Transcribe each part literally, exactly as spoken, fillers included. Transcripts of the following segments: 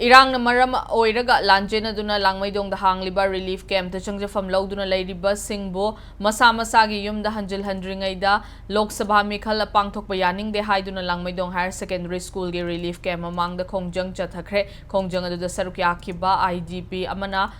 ꯏꯔꯥꯡꯅ ꯃꯔꯝ ꯑꯣꯏꯔꯒ ꯂꯥꯟꯖꯦꯟꯅꯗꯨꯅ ꯂꯥꯡꯃꯩꯗꯣꯡꯗ ꯍꯥꯡꯂꯤꯕ ꯔꯤꯂꯤꯐ ꯀꯦꯝꯞꯇ ꯆꯪꯖꯐꯝ ꯂꯧꯗꯨꯅ ꯂꯩꯔꯤꯕꯁꯤꯡꯕꯨ ꯃꯁꯥ ꯃꯁꯥꯒꯤ ꯌꯨꯝꯗ ꯍꯟꯖꯤꯜꯍꯟꯗ꯭ꯔꯤꯉꯩꯗ ꯂꯣꯛ ꯁꯚꯥ ꯃꯤꯈꯜ ꯄꯥꯡꯊꯣꯛꯄ ꯌꯥꯅꯤꯡꯗꯦ ꯍꯥꯏꯗꯨꯅ ꯂꯥꯡꯃꯩꯗꯣꯡ ꯍꯥꯌꯔ ꯁꯦꯀꯦꯟꯗꯔꯤ ꯁ꯭ꯀꯨꯜꯒꯤ ꯔꯤꯂꯤꯐ ꯀꯦꯝꯞ ꯃꯃꯥꯡꯗ ꯈꯣꯡꯖꯪ ꯆꯠꯊꯈ꯭ꯔꯦ꯫ ꯈꯣꯡꯖꯪ ꯑꯗꯨꯗ ꯁꯔꯨꯛ ꯌꯥꯈꯤꯕ ꯑꯥꯏ ꯗꯤ ꯄꯤ ꯑꯃꯅ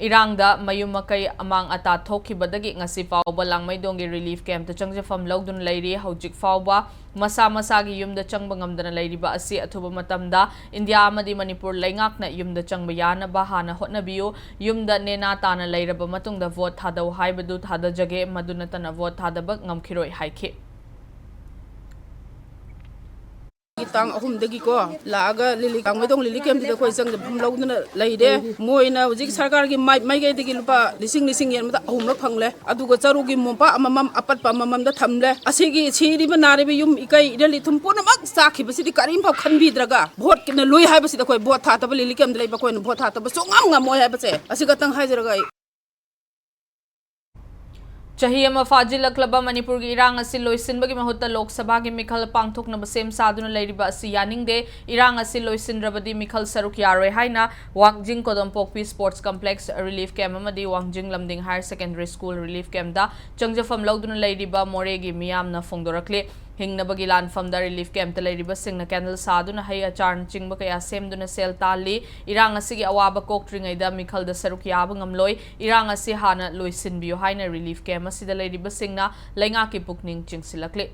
ꯏꯔꯥꯡꯗ ꯃꯌꯨꯝ ꯃꯀꯩ ꯑꯃꯥꯡ ꯑꯇꯥ ꯊꯣꯛꯈꯤꯕꯗꯒꯤ ꯉꯁꯤ ꯐꯥꯎꯕ ꯂꯥꯡꯃꯩꯗꯣꯡꯒꯤ ꯔꯤꯂꯤꯐ ꯀꯦꯝꯞꯇ ꯆꯪꯖꯐꯝ ꯂꯧꯗꯨꯅ ꯂꯩꯔꯤ꯫ ꯍꯧꯖꯤꯛ ꯐꯥꯎꯕ ꯃꯁꯥ ꯃꯁꯥꯒꯤ ꯌꯨꯝꯗ ꯆꯪꯕ ꯉꯝꯗꯅ ꯂꯩꯔꯤꯕ ꯑꯁꯤ ꯑꯊꯨꯕ ꯃꯇꯝꯗ ꯏꯟꯗꯤꯌꯥ ꯑꯃꯗꯤ ꯃꯅꯤꯄꯨꯔ ꯂꯩꯉꯥꯛꯅ ꯌꯨꯝꯗ ꯆꯪꯕ ꯌꯥꯅꯕ ꯍꯥꯟꯅ ꯍꯣꯠꯅꯕꯤꯌꯨ꯫ ꯌꯨꯝꯗ ꯅꯦꯅꯥ ꯇꯥꯅ ꯂꯩꯔꯕ ꯃꯇꯨꯡꯗ ꯚꯣꯠ ꯊꯥꯗꯧ ꯍꯥꯏꯕꯗꯨ ꯊꯥꯗꯖꯒꯦ, ꯃꯗꯨ ꯅꯠꯇꯅ ꯚꯣꯠ ꯊꯥꯗꯕ ꯉꯝꯈꯤꯔꯣꯏ ꯍꯥꯏꯈꯤ꯫ ꯇꯥꯡ ꯑꯍꯨꯝꯗꯒꯤꯀꯣ ꯂꯥꯛꯑꯒ ꯂꯤꯂꯤ, ꯂꯥꯡꯃꯩꯗꯣꯡ ꯂꯤꯂꯤ ꯀꯦꯝꯞꯇꯨꯗ ꯑꯩꯈꯣꯏ ꯆꯪꯖꯐꯝ ꯂꯧꯗꯨꯅ ꯂꯩꯔꯦ꯫ ꯃꯣꯏꯅ ꯍꯧꯖꯤꯛ ꯁꯔꯀꯥꯔꯒꯤ ꯃꯥꯏ-, ꯃꯥꯏꯀꯩꯗꯒꯤ ꯂꯨꯄꯥ ꯂꯤꯁꯤꯡ ꯂꯤꯁꯤꯡ ꯌꯦꯟꯕꯗ ꯑꯍꯨꯝꯂꯛ ꯐꯪꯂꯦ꯫ ꯑꯗꯨꯒ ꯆꯔꯨꯒꯤ ꯃꯣꯝꯄꯥꯛ ꯑꯃꯃꯝ ꯑꯄꯠꯄ ꯑꯃꯃꯝꯗ ꯊꯝꯂꯦ꯫ ꯑꯁꯤꯒꯤ ꯁꯤꯔꯤꯕ ꯅꯥꯔꯤꯕ ꯌꯨꯝ ꯏꯀꯩ ꯏꯔꯜ ꯏꯊꯨꯝ ꯄꯨꯝꯅꯃꯛ ꯆꯥꯈꯤꯕꯁꯤꯗꯤ ꯀꯔꯤꯝꯐꯥꯎ ꯈꯟꯕꯤꯗ꯭ꯔꯒ ꯚꯣꯠꯀꯤꯅ ꯂꯨꯏ ꯍꯥꯏꯕꯁꯤꯗ ꯑꯩꯈꯣꯏ ꯚꯣꯠ ꯊꯥꯗꯕ, ꯂꯤꯂꯤ ꯀꯦꯝꯞꯇ ꯂꯩꯕ ꯑꯩꯈꯣꯏꯅ ꯚꯣꯠ ꯊꯥꯗꯕ ꯁꯨꯡꯉꯝ ꯉꯝꯃꯣꯏ ꯍꯥꯏꯕꯁꯦ ꯑꯁꯤ ꯈꯛꯇꯪ ꯍꯥꯏꯖꯔꯒ ꯑꯩ ꯆꯍꯤ ꯑꯃ ꯐꯥꯖꯤꯜꯂꯛꯂꯕ ꯃꯅꯤꯄꯨꯔꯒꯤ ꯏꯔꯥꯡ ꯑꯁꯤ ꯂꯣꯏꯁꯤꯟꯕꯒꯤ ꯃꯍꯨꯠꯇ ꯂꯣꯛ ꯁꯚꯥꯒꯤ ꯃꯤꯈꯜ ꯄꯥꯡꯊꯣꯛꯅꯕ ꯁꯦꯝ ꯁꯥꯗꯨꯅ ꯂꯩꯔꯤꯕ ꯑꯁꯤ ꯌꯥꯅꯤꯡꯗꯦ꯫ ꯏꯔꯥꯡ ꯑꯁꯤ ꯂꯣꯏꯁꯤꯟꯗ꯭ꯔꯕꯗꯤ ꯃꯤꯈꯜ ꯁꯔꯨꯛ ꯌꯥꯔꯣꯏ ꯍꯥꯏꯅ ꯋꯥꯡꯖꯤꯡ ꯀꯣꯗꯣꯝꯄꯣꯛꯄꯤ ꯁ꯭ꯄꯣꯔꯠꯁ ꯀꯝꯄ꯭ꯂꯦꯛꯁ ꯔꯤꯂꯤꯐ ꯀꯦꯝꯞ ꯑꯃꯗꯤ ꯋꯥꯡꯖꯤꯡ ꯂꯝꯗꯤꯡ ꯍꯥꯌꯔ ꯁꯦꯀꯦꯟꯗꯔꯤ ꯁ꯭ꯀꯨꯜ ꯔꯤꯂꯤꯐ ꯀꯦꯝꯞꯇ ꯆꯪꯖꯐꯝ ꯂꯧꯗꯨꯅ ꯂꯩꯔꯤꯕ ꯃꯣꯔꯦꯒꯤ ꯃꯤꯌꯥꯝꯅ ꯐꯣꯡꯗꯣꯔꯛꯂꯤ꯫ ꯍꯤꯡꯅꯕꯒꯤ ꯂꯥꯟꯐꯝꯗ ꯔꯤꯂꯤꯐ ꯀꯦꯝꯞꯇ ꯂꯩꯔꯤꯕꯁꯤꯡꯅ ꯀꯦꯟꯗꯜ ꯁꯥꯗꯨꯅ ꯍꯩ ꯑꯆꯥꯔꯅꯆꯤꯡꯕ ꯀꯌꯥ ꯁꯦꯝꯗꯨꯅ ꯁꯦꯜ ꯇꯥꯜꯂꯤ꯫ ꯏꯔꯥꯡ ꯑꯁꯤꯒꯤ ꯑꯋꯥꯕ ꯀꯣꯛꯇ꯭ꯔꯤꯉꯩꯗ ꯃꯤꯈꯜꯗ ꯁꯔꯨꯛ ꯌꯥꯕ ꯉꯝꯂꯣꯏ꯫ ꯏꯔꯥꯡ ꯑꯁꯤ ꯍꯥꯟꯅ ꯂꯣꯏꯁꯤꯟꯕꯤꯌꯨ ꯍꯥꯏꯅ ꯔꯤꯂꯤꯐ ꯀꯦꯝꯞ ꯑꯁꯤꯗ ꯂꯩꯔꯤꯕꯁꯤꯡꯅ ꯂꯩꯉꯥꯛꯀꯤ ꯄꯨꯛꯅꯤꯡ ꯆꯤꯡꯁꯤꯜꯂꯛꯂꯤ꯫